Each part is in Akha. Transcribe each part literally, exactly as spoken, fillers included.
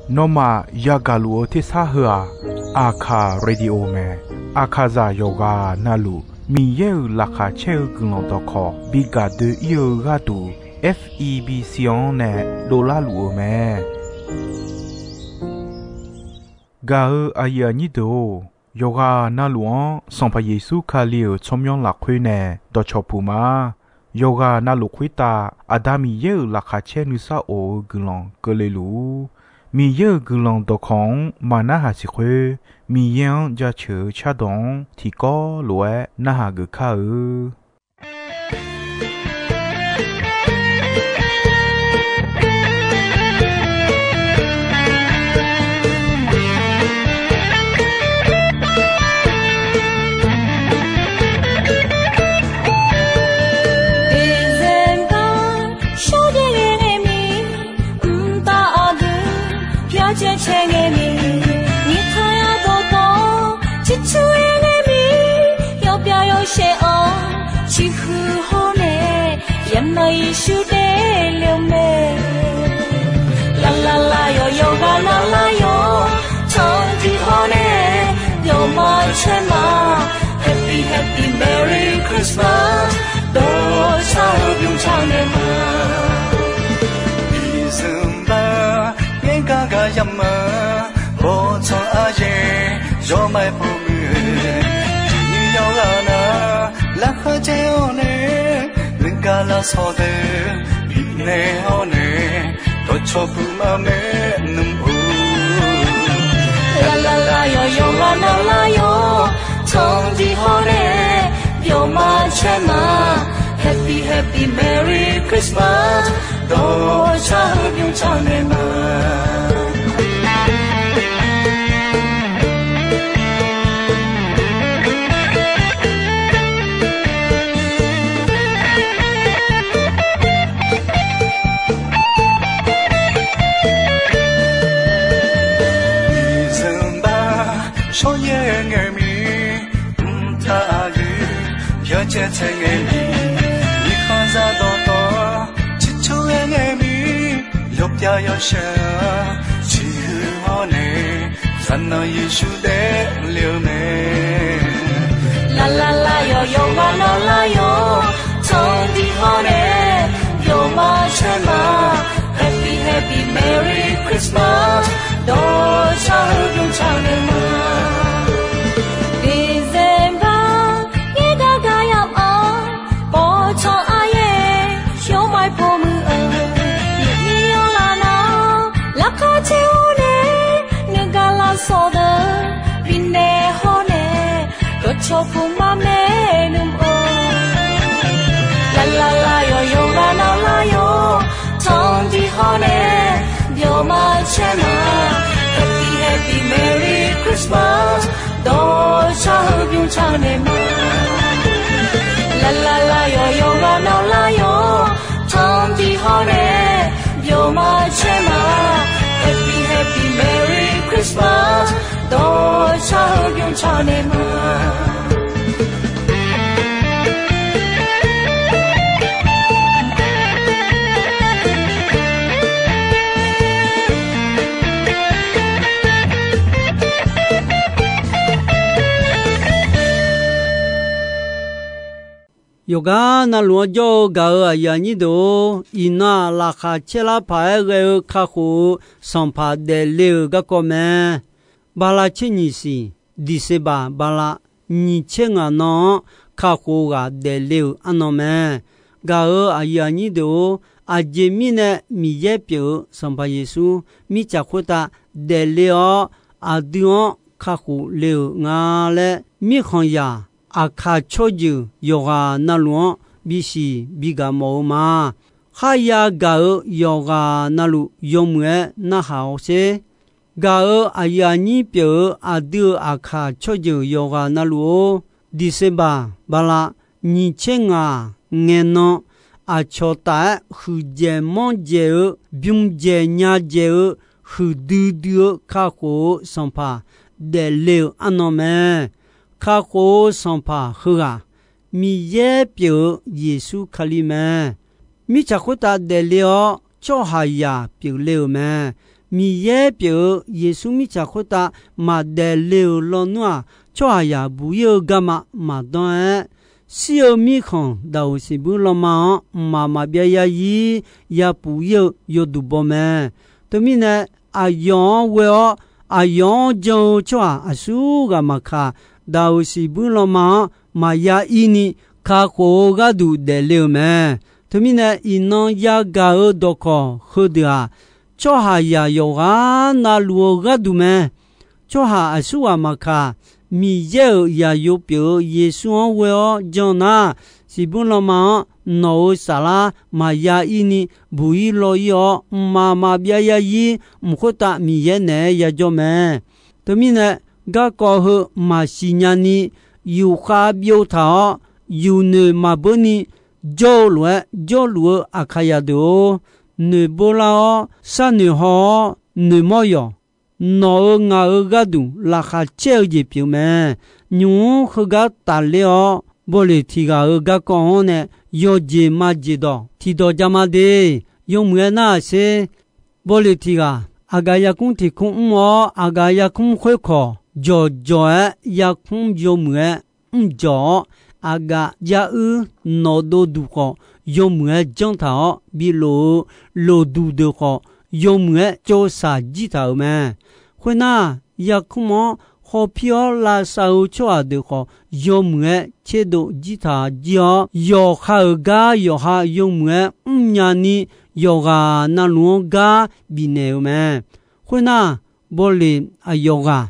Nawmaf yagaq luf-eu tersar heu-aq, Aqkaq Radio mae. Aqkaqzaq yawqghaq navluf Miqyaer-euq laqkhaq caer-eu guiqlanq dawqkawq bi gaq doe-ir-eu gharduq, F E B C-anr nae dovlar luf-eu mae. Gaq-eu aqyuif aqnyir deuq-or, yawqghaq navluf-anr Sanqpaq Yeqsur Kali-euq tsawrmyanr lafkhoer nae dawqcawq puq ma. Yawqghaq navluf khoertav Aqda Miqyaer-euq laqkhaq caer nuisar of-eu guiqlanq keuvle luf-ur. Miqyaer-euq guiqlanq dawqkawq-anr maqnarhaq siq khoer, Miqyaer-anr jaceuq-eu cardawq-anr tiqkawv lof-aer narhaq geuf kar-eu. December shawrjaev ngae ngae mir, mqtav aqdui pyar caer caer ngae mir, nyiq taq yadawq dawq ciqcur-aer ngae mir, yawpyav yawshaef-awr ciqhuiq hawr nae, yawqnan Yeqsur daefle-eu mae. Lavlavlav yawq yawqghaq lavlar yawq, tanqdiq hawr nae, yawqma caer ma. Happy happy Merry Christmas, dawqshaq-eu bymrtaq naeq ma. December ngaer gar gar yamq ma, bawqtsanq aryaer yawmaf pov muiq-eu, tiqnyir yawqghaq nar laqkhaq caer-awr nae, nuigar lavsawq deuq bifnaeq hawr nae, dawqcawq puq ma maernmr-or. Lavlavlav yawq yawqghaq lavlar yawq, tanqdiq hawr nae, yawqma caer ma. Happy happy Merry Christmas, dawqshaq-eu bymrtaq naeq ma. December shawrjaev ngae mir, mqtav aqdui pyar caer caer ngae mir, nyiq khanqzaq dawqtawv ciqcur-aer ngae mir, yawpyav yawshaef-awr ciqhuiq hawr nae, zaqnanq Yeqsur daefle-eu mae. Lavlavlav yawq yawqghaq lavlar yawq, tanqdiq hawr nae, yawqma caer ma. Happy happy Merry Christmas, dawqshaq-eu bymrtaq naeq ma. December ngaer gar gar yamq-awr, bawqtsanq aryaer yawmaf pov muiq-eu, nuinyir yawqghaq nar laqkhaq caer-awr nae, nuigar lavsawq deuq bifnaeq hawr nae, dawqcawq puq ma maernmr-or. Lavlavlav yawq yawqghaq lavlar yawq, tanqdiq hawr nae, yawqma caer ma. Happy happy Merry Christmas, dawqshaq-eu bymrtaq naeq ma. Lavlavlav yawq yawqghaq lavlar yawq, tanqdiq hawr nae, yawqma caer ma. Happy happy Merry Christmas, dawqshaq-eu bymrtaq naeq ma. Yawqgar navluf-anr jawr-eu gaq-euq aqyuif aqnyir deuq-or, iqnan-aq, laqkhaq caer lar paq-aer ghae-eu kakhof-eu sanqpaq daefle-euq garkawv mae. Bala tser nyiq siq, December bala nyiq tser ngaq nan-anr kakhof-eu ghaq daefle-euq arnan mae. Gaq-euq aqyuif aqnyir deuq-or, aqjeq mirnae Miqyaer pyeuf-eu Sanqpaq Yeqsur mirtsaq khoertav daefle-awr, aqdui-anr kakhof le-euq nga laer, mirkhanqzaq Aqkaq tsawrjeuq yawqghaq navluf-anr bisiq bigaq mawf-eu ma. Kharya gaq-euq yawqghaq navluf yawmuiq-aer narhaq-awr sher. Gaq-euq aqyuif aqnyir pyeuf-eu aqdui-euq Aqkaq tsawrjeuq yawqghaq navluf-or, December bala nyiq tser ngaq ngaenan, aqcawq taf-aer huiqdzaeq manrdzaeq-eu, bymrdzaeq nyadzaeq-eu, huiqdui dui-eu kakhof-eu sanqpaq daefle-euq arnan mae. Kakhof-eu sanqpaq heughaq, Miqyaer pyeuf-eu Yeqsur Kali mae. Mirtsaq khoertav daefle-awr, tsawrhaqzaq pyeufle-euq mae. Miqyaer pyeuf-eu Yeqsur mirtsaq khoertav maqdaef le-euq lawnmr-aq, tsawrhaqzaq buq-ir-eu garma maqdanr-aer, shir-eu mirkhanq daqoq siqbuir lanma-anr mqmaq maqbyav yarzir yapuf-ir-eu yawduq baw mae. Teumirnae, aqyawf-anr ghoe-awr aqyawf-anr jan-eu tsawrhaq aqsurghaq maqkaq, daqoq siqbuir lanma-anr maqya ir ni kakhof-eu gharduq daefle-euq mae. Teumirnae, iqnan yagaq-eu dawqkawq heudeuq-aq, tsawrhaqzaq yawqghaq navluf-eu gharduq mae. Tsawrhaq aqsurghaq maqkaq, Miqyaer-euq zaqyo pyeuf-eu Yeqsur-anr ghoe-awr jan nar, siqbuir lanma-anr nawq-euq saflar maqya ir ni buq-ir law-ir-awr, mqmaq maqbyav yarzir mq khoertav Miqyaer naeq-aer yajawr mae. Teumirnae, garkawv heu maqsiq nya ni, yufkhav byov taq-awr, yufnoeq maqbeur ni jawr-eu lof-aer jawrluf-eu Aqkaqzaq deuq-or, noeqbeur lar-awr, sharnoeq haw-awr noeqmawr yawq. Nawq-euq ngaq-euq gharduq laqkhaq caer-eu jeq pyeuf mae. Nymq-mr heugar tafler-awr, bawleq tiq ghaq-euq garkawv-anr nae yawjeq majeq dawq tiqdawq jama de. Yawmuiq-aer narhaq sher. Bawleq tiq ghaq aqgaf yarkmr tiq kmr mr-awr, aqgaf yarkmr khoerkawq jawqjawq-aer yarkmr yawmuiq-aer mrjawq-awr, aqgaf jaruir nawqdov duq khawf yawmuiq-aer janr taq-awr, bilof-eu loqduq deuq khawf yawmuiq-aer tsovsaq jir taq-euq mae. Khoernar, yarkmr-anr hawpir-awr lavsav-eu tsawrhaq deuq khawf yawmuiq-aer tserdov jir taq jir-awr, yawqha-euq gar yawqha yawmuiq-aer mrnya ni, yawqghaq navluf-anr gar bifnaeq-euq mae. Khoernar, bawleq aqyawf ghaq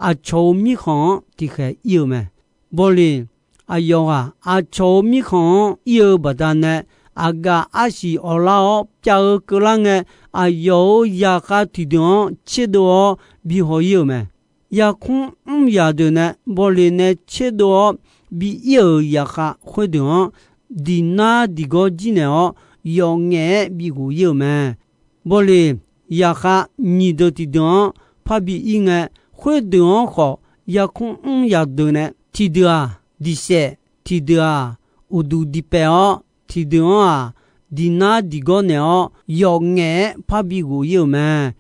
aqcawq-euq mirkhanq-anr tiqkhaeq ir-euq mae. Bawleq aqyawf ghaq aqcawq-euq mirkhanq-anr ir-eu baqdanae, aqgaf arsiq awqlar-awr pyav-eu keuvlar ngae, aqyawf-euq zaqkhav tiqdeuq-anr tserdov-awr bihaw ir-euq mae. Yarkmr mr zaqdeuq nae bawleq nae tserdov-awr bi ir-euq zaqkhav khoerdeuq-anr diqnar diqgawr jir naeq-awr, yawf ngaef-aer bighof ir-euq mae. Bawleq zaqkhav nyiq deuq tiqdeuq-anr parbi ir ngae, khoerdeuq-anr khawf yarkmr mr zaqdeuq nae tiqdeuq-aq diqsaef, tiqdeuq-aq uqduq diqpaef-awr, tiqdeuq-anr-aq diqnar diqgawr naeq-awr, yawf ngaef-aer parbi ghof ir-euq mae.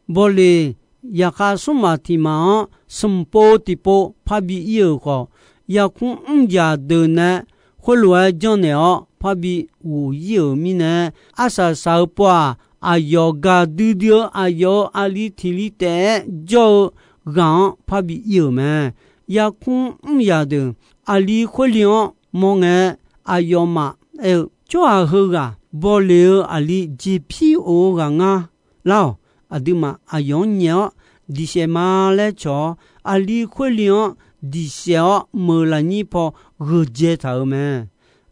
Bawleq zaqkhav smrmaf tiq maf-anr smq pov tiqpov parbi ir-euq khawf, yarkmr mr zaqdeuq nae khoerlof-aer janrnaeq-awr parbi ghof ir-euq mirnae, arsaq saq-eu pov-aq, aqyawf gaqdui dui-eu aqyawf-euq aqli tiq li taef-aer jawr-eu ghaq-anr parbi ir-euq mae. Yarkmr mr zaqdeuq aqli khoerli-anr mawr ngae, aqyawfmaf aer-eu, tsawrhaq heughaq bawleq-eu aqli jeqpir of-eu ghaq ngar. Lar-awq. Aqduimaf aqyawf-anr nyaef-awr diqsaef ma laer cawq-awr, aqli khoerli-anr diqsaef-awr meuq lafnyir paw gheuqdzae taq-euq mae.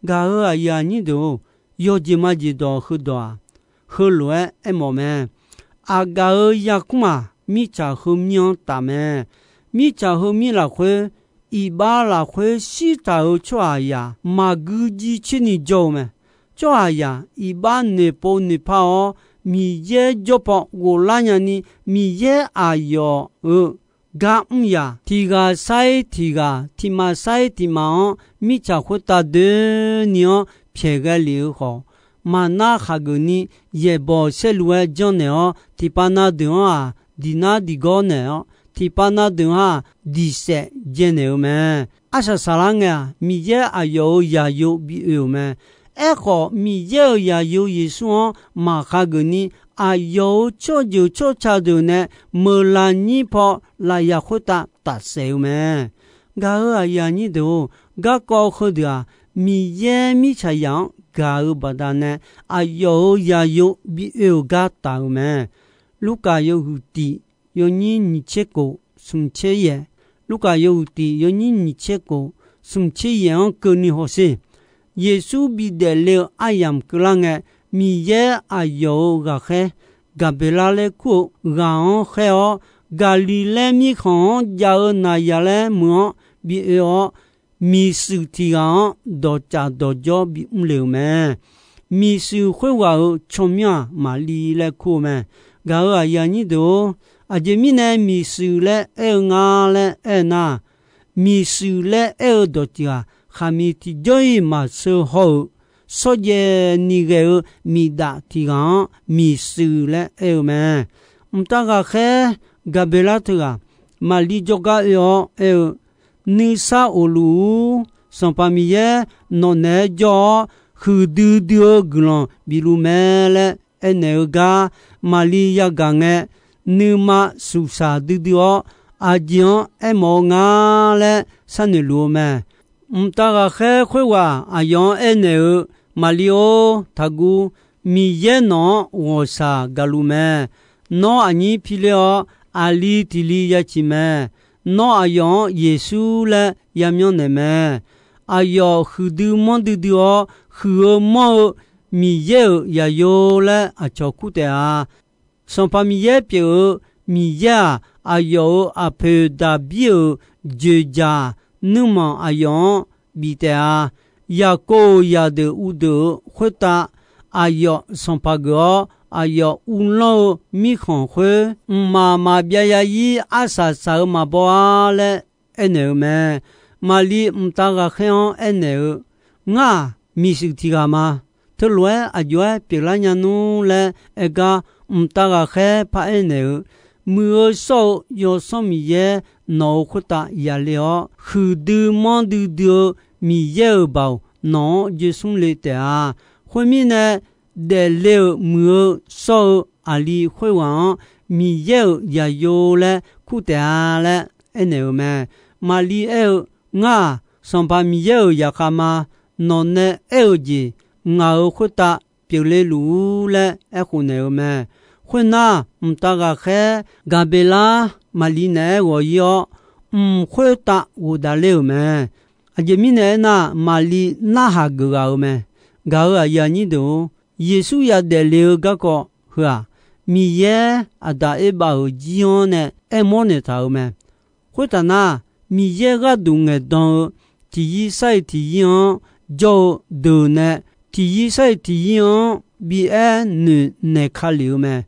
Gaq-euq aqyuif aqnyir deuq-or, yawjeq majeq dawq heudawq-aq, heulof-aer aermawf mae. Aqgaf-euq yarkmr-aq, mirtsaq heumir-anr taf mae. Mirtsaq heumir lafkhoer, iqbax lafkhoer shirtaq-euq tsawrhaqzaq maqgui jiv tserni jawr-eu mae. Tsawrhaqzaq iqbax noeqpov noeqpar-awr, Miqyaer jawr paw ghoflar nyani, Miqyaer aqyawf-euq gar mr yaq, tiq ghaq sar-ir tiq ghaq, tiq maf sar-ir tiq maf-anr mirtsaq khoertav doeni-anr pyaeqghae lef-eu khawf, maqnar khaqgeuf ni yaeqbawq saerlu-aer janrnaeq-awr, tiqpav na deuq-anr-aq, diqnar diqgawr naeq-awr, tiqpav na deuq-anr-aq, diqsaef dzaenaeq-eu mae. Arsaq saqlar ngae-aq, Miqyaer aqyawf-euq zaqyo bi oe-euq mae. Aerkhawf, Miqyaer-euq zaqyo Yeqsur-anr maqkhaqgeuf ni, aqyawf-euq tsawrjeuq tsawrca deuq nae meuq lafnyir paw lafyaq khoertav tafsaef-eu mae. Gaq-euq aqyuif aqnyir deuq-or, garkawv heudeuq-aq, Miqyaer mirtsaqzaq-anr gaq-eu baqdanae, aqyawf-euq zaqyo bi oe-euq gar taf-euq mae. Lurkaf yawhuiq tiq yawnyir nyiq tser kof smq tser yaeq, Lurkaf yawhuiq tiq yawnyir nyiq tser kof smq tser yaeq-anr keuvni hawsher. Yeqsur bidaef le-eu aryamq keuvlar ngae, Miqyaer aqyawf-euq ghaqkhaer Gaqbeqlar laer kur-eu ghaq-anr khaer-awr, Gaqliqlaer mirkhanq-anr jav-eu naqzaq laer meuq-anr bi oe-awr, miqshuif tiq ghaq-anr dawqtsaf dawqjawr bimr le-euq mae. Miqshuif khoerghaq-euq tsawrmyanr-aq, Maqli laer kur-eu mae. Gaq-euq aqyuif aqnyir deuq-or, aqjeq mirnae miqshuif laer aer-eu nga laer aer-eu nar, miqshuif laer aer-eu dawqtsuif-aq, khaqmiq tiqjawr-iq maqsheu haw-euq shawrjaev ni ghae-eu miqdaf tiq ghaq-anr miqshuif laer aer-eu mae. Mqtav ghaqkhaer Gaqbeqlar teughaq Maqlir jawrgar oe-awr aer-eu, Nuisar of luf-ur. Sanqpaq Miqyaer nawq naeq-aer jawr-awr, huiqdui dui-eu guiqlanq bif luf mae laer aernaeq-eu gar, Maqlir yagaq ngae, nuima suqsaq duidui-awr, aqjeq-anr aermawf-eu nga laer sharnoeq luf-eu mae. Mqtav ghaqkhaer khoerghaq aqyawf-anr aernaeq-eu, Maqlir-or, taqguv. Miqyaer nawq-anr ghawqshaq gaqluf mae. Nawr aqnyir piler-awr, aqli tiq li ya ciq mae. Nawr aqyawf-anr Yeqsur laer yamyanr naeq mae. Aqyawf huiqdui manrdui dui-awr, huiq-eu manr-eu Miqyaer-euq zaqyo laer aqcawq kur taef-a. Sanqpaq Miqyaer pyeuf-eu Miqyaer-aq, aqyawf-euq aqpoeq Daqbir-euq dzoeqdzaq nuirmanq aqyawf-anr bif taef-a. Yaqkov-euq zaqdeuq uvdeuq-euq khoertav aqyawf sanqpaq geuf-awr, aqyawf uvlanr-eu mirkhanq khoer, mqmaq maqbyav ya-ir arsaq saq-eu maqbaw-ar laer aernaeq-eu mae. Maqlir mqtav ghaqkhaer-anr aernaeq-eu, Ngar-aq, miqshuif tiq ghaq ma. Teulof-aer aqjox-aer pyeuflar nya nmr laer aer gar, mqtav ghaqkhaer paraer naeq-eu, Muiq-eu shawr-eu Yawsanr Miqyaer nawq-euq khoertav yale-awr, huiqdui manrdui dui-eu Miqyaer-euq baoq nawq-anr joe smr le taef-a. Khoermirnae, daefle-euq muiq-eu shawr-eu aqli khoerghaq-anr Miqyaer-euq zaqyo laer kur taef-a laer aernaeq-euq mae. Maqlir aer-eu, Ngar-aq, Sanqpaq Miqyaer-euq zaqkhav ma. Nawqnae aer-eu jeq ngaq-euq khoertav pyeufle luf-ur laer aerkhof naeq-eu mae. Khoernar, mqtav ghaqkhaer Gaqbeqlar Maqlir naeq-aer ghawq-ir-awr, mq khoertav ghofdaef ler-euq mae. Aqjeq mirnae aernar, Maqlir narhaq geuf ghaq-euq mae. Gaq-euq aqyuif aqnyir deuq-or, Yeqsur yadaef le-eu garkawv heu-aq, Miqyaer Aqdaq Erbav-euq jir-anr nae aermawr naeqtaq-euq mae. Khoertaf nar, Miqyaer gharduq ngaeqdan-eu tiqyir sar-iq tiqyir-anr jawr-eu deuq nae tiqyir sar-iq tiqyir-anr bi aer noeq naeq ka lef-eu mae.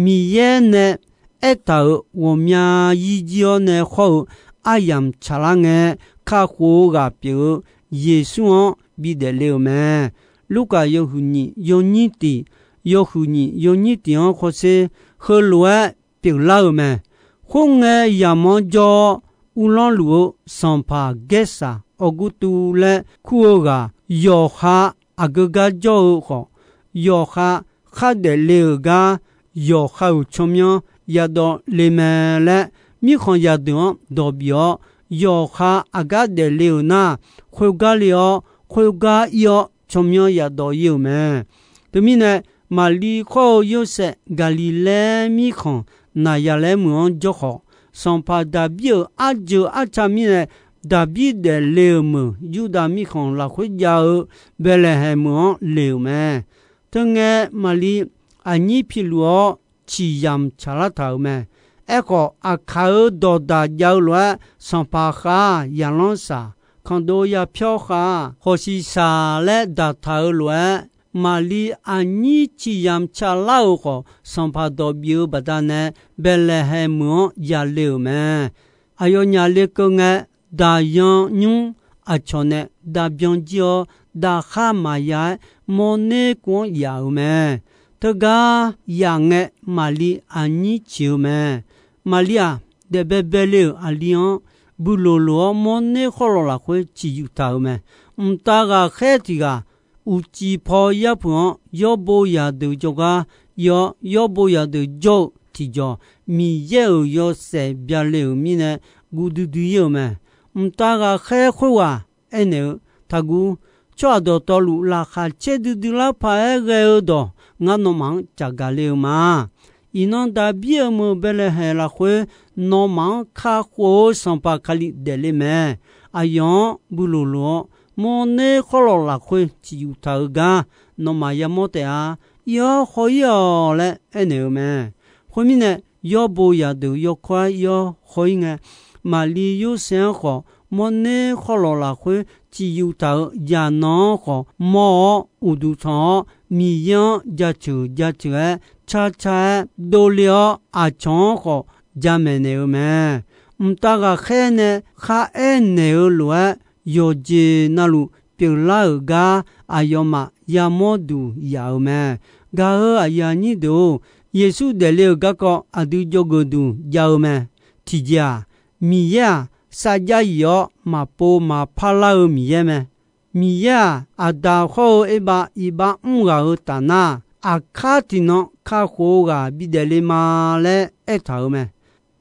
Miqyaer nae aertaq-euq ghawqmya yir jir-awr nae khawr-eu aryamq tsaqlar ngae, kakhof-eu ghaq pyeuf-eu Yeqsur-anr bidaef le-euq mae. Lurkaf yawhuiq nyiq yawnyir tiq, yawhuiq nyiq yawnyir tiq-anr khawrsher heulof-aer pyeuflar-euq mae. Khoerngae, yamq-anr jawr-awr uvlanr luf-eu sanqpaq Gaersaq Awrgurtuv laer kur-eu ghaq, yawqha aqgeu gar jawr-eu khawf, yawqha khardaef le-euq gar, yawqha-euq tsawrmyanr yadawv le mae laer, mirkhanq zaqdeuq-anr dawq bif-awr, yawqha aqgar daefle-euq nar, khoergar le-awr, khoergar ir-awr, tsawrmyanr yadawv ir-euq mae. Teumirnae, Maqlir khawr-eu Yorsaev Gaqliqlaer mirkhanq Naqzaqlaer meuq-anr jawr khawf, sanqpaq Daqbir-euq arjeuq arca mirnae, Daqbir daefle-euq meuq Yurdav mirkhanq lafkhoer jav-eu Baeqlaeqhaeq meuq-anr le-euq mae. Teungae, Maqlir aqnyir piluf-awr ciqyamq tsaqlar taq-euq mae. Aerkhawf, aqkaq-euq dawqdaq jav-eu lof-aer, sanqpaq khav-aq, yaqlanr saq, khanqdov yapyawr khav-aq, hawqshiq saq laer daqtaq-euq lof-aer, Maqlir aqnyir ciqyamq tsaqlar-euq khawf, sanqpaq dawq bif-eu baqdanae Baeqlaeqhaeq meuq-anr yale-euq mae. Aqyawfnyaf lekeuv ngae, daqyan nymr aqcawq nae dav byan jir-awr, dav khar maqya-aer mawrner kuv-anr yaf-euq mae. Teugar yaf ngae, Maqlir aqnyir ciq-eu mae. Maqlir-aq, daefbae bae le-euq aqli-anr builoq loq-awr, mawrner khawrlawq lafkhoer ciqyuf taq-euq mae. Mqtav ghaqkhaer tiq ghaq uqcif paw yarpuq-anr yawrbo zaqdeuq jawrgar ir-awr, yawrbo zaqdeuq jawr-eu tiqjawq, Miqyaer-euq yawshaef byale-euq mirnae guv duidui ir-euq mae. Mqtav ghaqkhaer khoerghaq aernaeq-eu, Taqguv. Tsawrhaq dawqtawvluf laqkhaq caer duidui lar paq-aer ghae-eu dawq, ngar nawmaf-anr caqgaq le-eu ma. Iqnan Daqbir-euq meuq Baeqlaeqhaeq lafkhoer nawmaf-anr kakhof-eu Sanqpaq Kali daefle mae. Aqyawf-anr builoq loq-awr, mawrner khawrlawq lafkhoer ciqyuf taq-eu gar nawmaf yamawr taef-a. Ir-awr haw-ir-awq laer aernaeq-eu mae. Khoermirnae, yawrbo zaqdeuq yawkawr-aer ir-awr haw-ir ngae, Maqlir Yorsaev-anr khawf, mawrner khawrlawq lafkhoer ciqyuf taq-euq zaqnanq-anr khawf mawr-awr, uqduq tanq-awr, Miqyaer-anr jaceuq jaceuq-aer, car car-aer dovle-awr, aqcawq-anr khawf jamaeq naeq-eu mae. Mqtav ghaqkhaer nae kharaer naeq-eu lof-aer, yawqjeq navluf pyeuflar-euq gar aqyawfmaf yamawr duq yaf-eu mae. Gaq-euq aqyuif aqnyir deuq-or, Yeqsur daefle-euq garkawv aqdui jawrgeuf duq jav-eu mae. Tiqjeq-aq, Miqyaer-aq, sarjax yif-awr maqpov maqpar lar-eu Miqyaer mae. Miqyaer-aq, Aqdaq hawr-eu Erbav iqbax mr ghaq-euq taf nar, aqkar tiqnan kakhof-eu ghaq bidaef le ma laer aertaq-euq mae.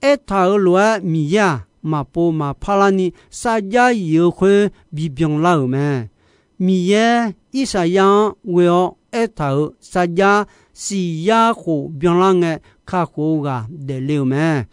Aertaq-euq lof-aer Miqyaer-aq, maqpov maqpar larni sarjax yif-eu khoer bibyan lar-euq mae. Miqyaer Irsaqyar-anr ghoe-awr aertaq-euq sarjax siq yar khof byanlar ngae, kakhof-eu ghaq daefle-euq mae.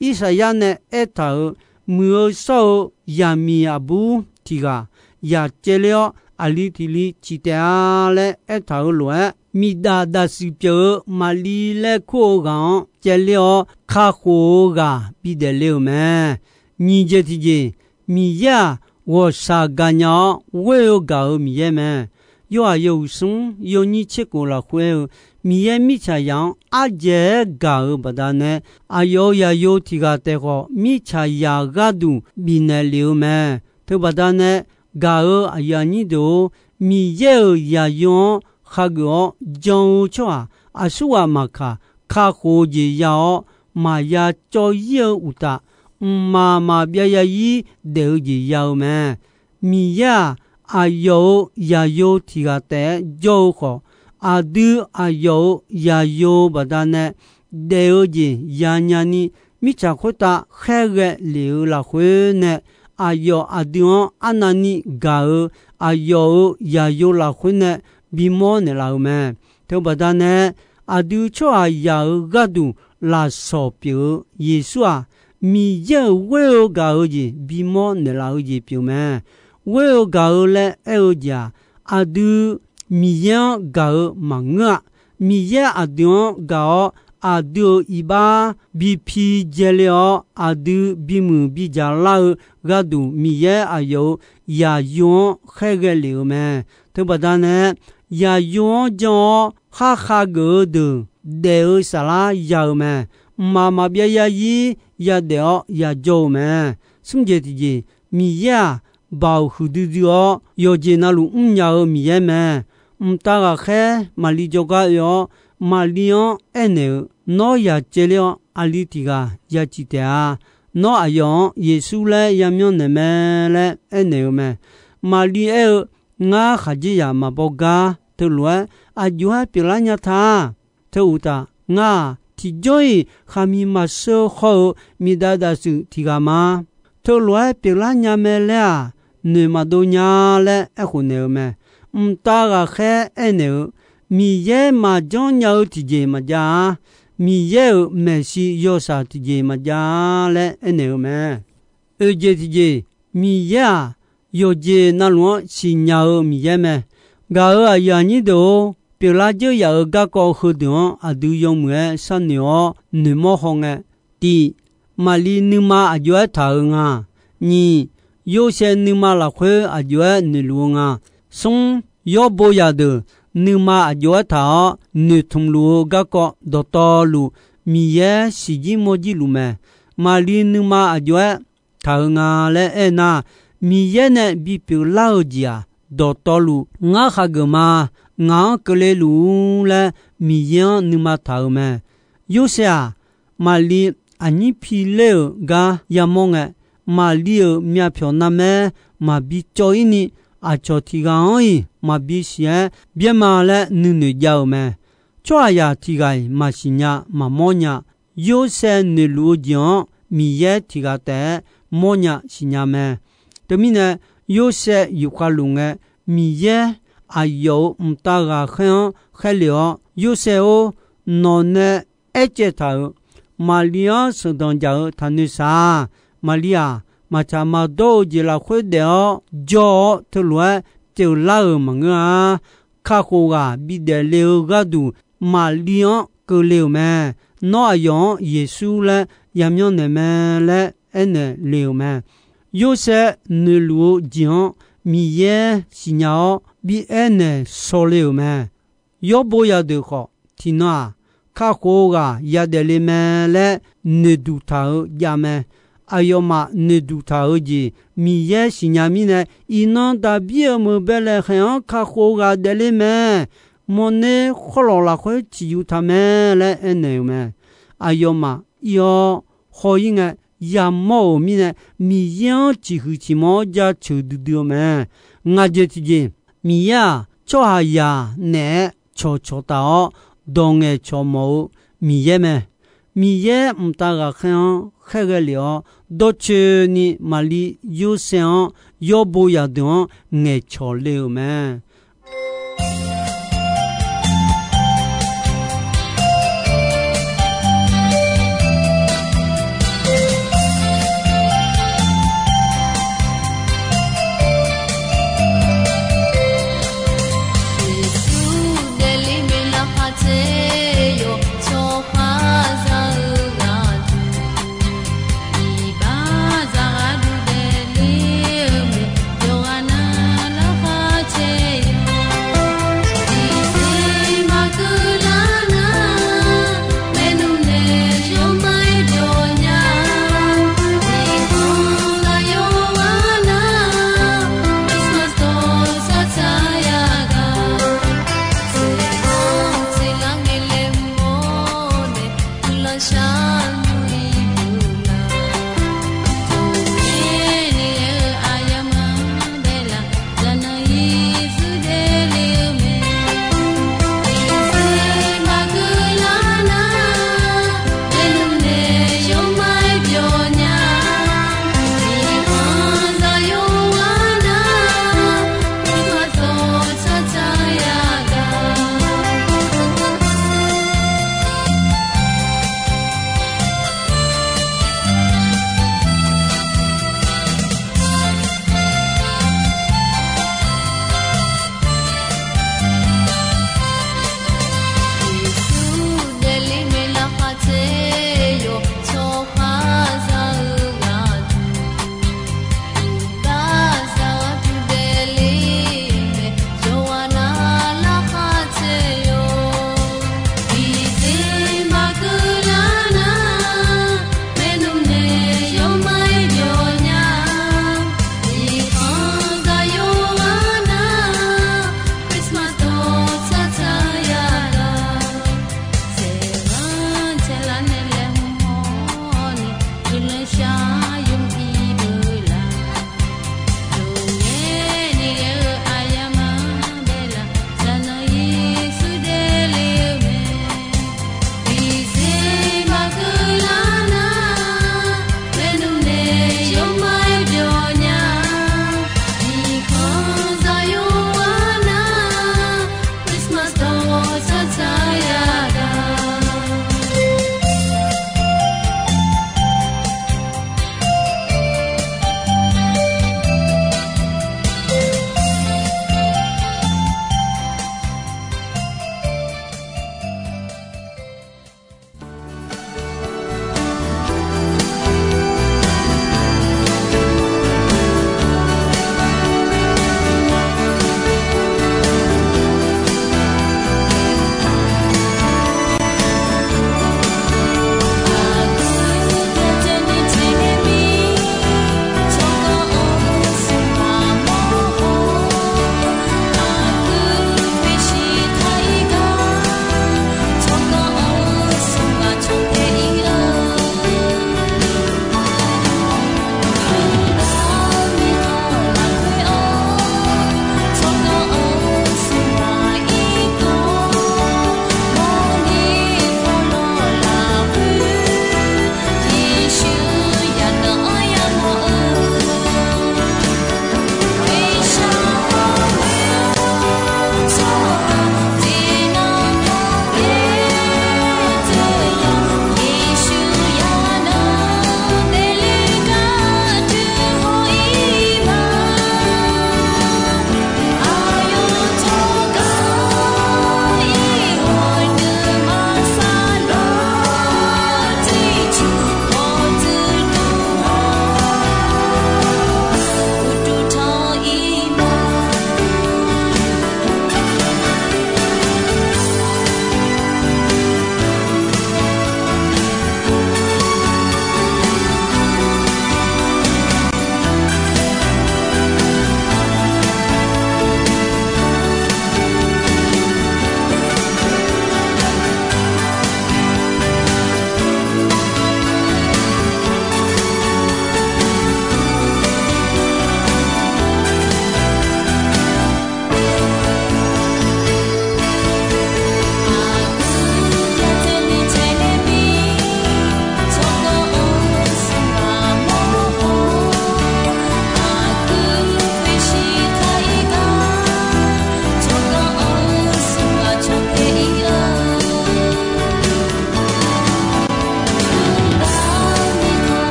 Irsaqyar nae aertaq-euq, Muiq-eu shawr-eu yaqmiq aqbur tiq ghaq yaq caevler-awr, aqli tiq li ciq taef-a laer aertaq-euq lof-aer, miqdaq daqsiq pyeuf-eu Maqli laer kur-eu ghaq-anr caevler-awr, kakhof-eu ghaq bidaef le-euq mae. Nyiq jeq tiqjeq, Miqyaer-aq, ghawqshaq gaqnya-awr ghoer-eu gaq-euq Miqyaer mae. Yorhaq yawhuiq smr yawnyir tserkhof lafkhoer aer-eu, Miqyaer mirtsaqzaq-anr ardzaeq-aer gaq-euq baqdanae, aqyawf-euq zaqyo tiq ghaq taef khawf, mirtsaqzaq gharduq bifnaeq lef-eu mae. Teubaqdanae, gaq-euq aqyuif aqnyir deuq-or, Miqyaer-euq zaqyo-anr khageuf-awr jan-eu tsawrhaq aqsurghaq maqkaq, kakhof-eu jeq ya-awr, maqya cawv-ir-eu uqtaf, mqmaq maqbyav ya-ir daef-eu jeq ya-eu mae. Miqyaer-aq, aqyawf-euq zaqyo tiq ghaq taef-aer jawr-eu khawf, aqdui aqyawf-euq zaqyo baqdanae daef-eu jeq yanya ni, mirtsaq khoertav khaerghae lef-eu lafkhoer nae, aqyawf aqdui-anr arnavni gaq-eu aqyawf-euq zaqyo lafkhoer nae bimawr naeqlaf-euq mae. Teubaqdanae, aqdui tsawrhaqzaq-euq gharduq lafsawq pyeuf-eu Yeqsur-aq, Miqyaer-euq ghoer-eu gaq-eu jeq bimawr naeqlaf-eu jeq pyeuf mae. Ghoer-eu gaq-eu laer aer-eu jeq-aq, aqdui Miqyaer-anr gaq-eu maqngeur-a. Miqyaer aqdui-anr gaq-awr, aqdui-euq iqbax bipi dzaeler-awr, aqdui bimuiq bidzaq lar-eu gharduq, Miqyaer aqyawf-euq zaqyo-anr khaerghae lef-eu mae. Teubaqdanae, zaqyo-anr jan-awr khar khageuf-eu deuq daef-eu saflar ya-eu mae. Mqmaq maqbyav ya-ir yadaef-awr yajawr-eu mae. Smr jeq tiqjeq, Miqyaer-aq, baoq huiqdui dui-awr yawqjeq navluf mrnya-eu Miqyaer mae. Mqtav ghaqkhaer Maqli jawrgar oe-awr, Maqli-anr aernaeq-euq, Nawr yaq caevler-awr aqli tiq ghaq ya ciq taef-a. Nawr aqyawf-anr Yeqsur laer yamyanr naeq mae laer aernaeq-eu mae. Maqli aer-eu, Ngar khaqdzerzaq maqbaw gar, teulof-aer aqjox-aer pyeuflar nya ta. Teu uqtaf, ngar-aq, tiqjawr-iq khaqmiq maqsheu haw-eu miqdav dafsuif tiq ghaq ma. Teulof-aer pyeuflar nya mae laer-aq, noeq maqdov nya laer aerkhof naeq-eu mae. Mqtav ghaqkhaer aernaeq-eu, Miqyaer maqjanr nya-eu tiqjeq maqjav-a. Miqyaer-euq maeqshi yawshaq tiqjeq maqjav-a laer aernaeq-eu mae. Oeq jeq tiqjeq, Miqyaer-aq, yawqjeq navluf-anr siqnya-eu Miqyaer mae. Gaq-euq aqyuif aqnyir deuq-or, pyeuflar dzeur yaf-euq garkawv heudeuq-anr aqdui yawmuiq-aer sharnoeq-awr noeqmawr haw ngae, tiq, Maqli nuima aqjox-aer taq-eu nga. Nyiq, Yorsaev nuima lafkhoer aqjox-aer noeqluf-eu nga. Smr, yawrbo zaqdeuq nuima aqjox-aer taq-awr noeqtmq luf-eu garkawv dawqtawvluf Miqyaer siqjir mawrjir luf mae. Maqli nuima aqjox-aer taq-eu nga laer aernar, Miqyaer nae bipyeuf lar-eu jeq-aq, dawqtawvluf ngar khageuf ma, ngaq-anr keuvle luf-ur laer Miqyaer-anr nuima taq-eu mae. Yorsaev-aq, Maqli aqnyir pi ler-euq gar yamawr ngae, Maqli-euq myavpyawq narmaer maqbi cawv-ir ni, aqcawq tiq ghaq-anr-iq maqbi siq-aer byaer ma laer nuinoeq jav-euq mae. Tsawrhaqzaq tiq ghaq-iq maqsiq nya maqmawr nya. Yorsaev noeqluf-eu jeq-anr Miqyaer tiq ghaq taef-aer mawrnya siqnya mae. Teumirnae, Yorsaev yufkhav luf ngae, Miqyaer aqyawf-euq mqtav ghaqkhaer-anr khaerle-awr, Yorsaev-or, nawqnae aercaev taq-euq Maqli-anr sheuqdanq jaq-eu taqnoeq shaq-a. Maqli-aq, maqtsaq maqdawr-eu jeq lafkhoer daef-awr jawr-awr teulof-aer pyeuflar-euq maqngeur-a. Kakhof ghaq bidaef le-eu gharduq Maqli-anr keuvle-euq mae. Nawr aqyawf-anr Yeqsur laer yamyanr naeq mae laer aernaeq le-euq mae. Yorsaev noeqluf-eu jeq-anr Miqyaer siqnya-awr bi aernaeq shawle-euq mae. Yawrbo zaqdeuq khawf tiqnan-aq, kakhof-eu ghaq yadaef le mae laer noeqduq taq-eu jav mae. aqyawfmaf noeqduq taq-eu jeq Miqyaer siqnya mirnae, iqnan Daqbir-euq meuq baelaeq khaeq-anr kakhof ghaq daefler mae. Mawrner khawrlawq lafkhoer ciqyuf taq mae laer aernaeq-euq mae. Aqyawfmaf ir-awr haw-ir ngae yamawr-euq mirnae, Miqyaer-anr ciqhuiq ciqmanq-awr jaceuq duidui-eu mae. Ngaq jeq tiqjeq, Miqyaer-aq, tsawrhaqzaq naeq-aer cawqcawq taf-awr, dawq ngaeqcawq mawf-eu Miqyaer mae. Miqyaer mqtav ghaqkhaer-anr khaerghae lef-awr, dawrcoeni Maqlir Yorsaev-anr yawbo zaqdeuq-anr ngaeqcawq le-euq mae. Yeqsur daefle maeq lafkhaq tser yawq tsawrkhar za-eu ghaq duq, iqbax zaqghaq duq daefle-eu mae, yawqghaq na lafkhaq tser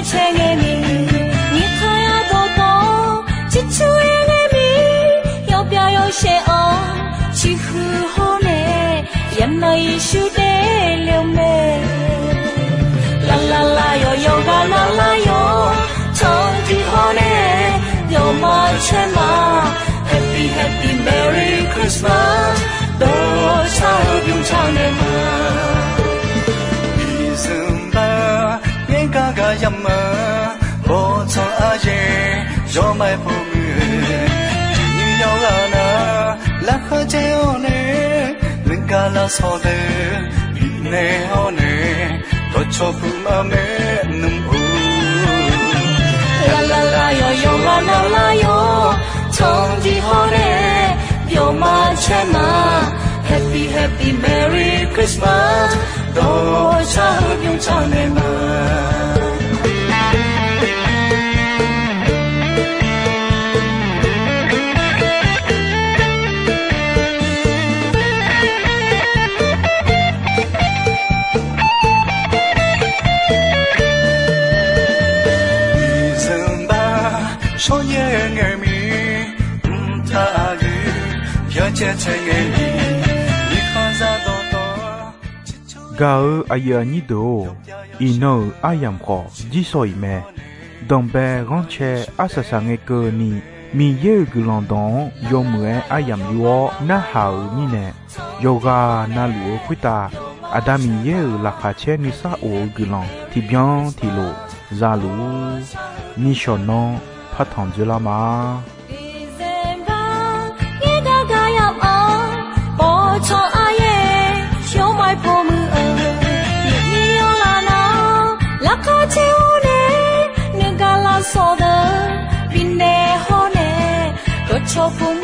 Caerngae ni, nyiq kaq yadawqtawv, ciqcur-aer ngae mir, yawbyav yawshaef-awr, ciqhuiq hawr nae, yanan Yeqsur daefle-eu mae. Lavlavlav yawqyawq ghaq lavlar yawq, tanqdiq hawr nae, yawqma caer ma, Happy Happy Merry Christmas, dawrshar-eu bymrtaq naeq ma. Iqzanq bar, ngaer gar gar yamq-a, bawrtsanq aryaer, yawmaf-aer pov muiq-eu, tiqnyir yawqghaq nar, laqkhaq caer-awr nae, nuigar lavsawq deuq, bifnaeq hawr nae, dawqcawq puq ma maernmr-or. Lavlavlav yawqyawq ghaq lavlar yawq, tanqdiq hawr nae, yawqma caer ma, Happy Happy Merry Christmas, dawrshar-eu bymrtaq naeq ma. Iqzanq bar, shawryaer ngae mir, mqtav aqgeu, yacaer caer ngae ni, mirkhanq zaq dawqtawv. Gaq-eu aqyuif aqnyir deuq-or, iqnan-euq aryamq khawf jirsawq iq mae. Danqbae ghanrcae arsaq saqngae keuvni, Miqyaer-euq guiqlanq dawq-anr yawmuiq-aer aryamq yur-awr narhaq-euq mirnae, yawqghaq navluf-eu khoertav Aqda Miqyaer-euq laqkhaq caer nuisar of-eu guiqlanq tiqbyan tiqlof zaluf-ur. Nishawq nanr partanq dzoerlar ma. December, ngaer gar gar yamq-a, bawrtsanq aryaer, yawmaf-aer pov muiq-eu, nyiq nyir yawqghaq nar, laqkhaq caer hawr nae, nuigar lavsawq deuq, bifnaeq hawr nae, dawqcawq puq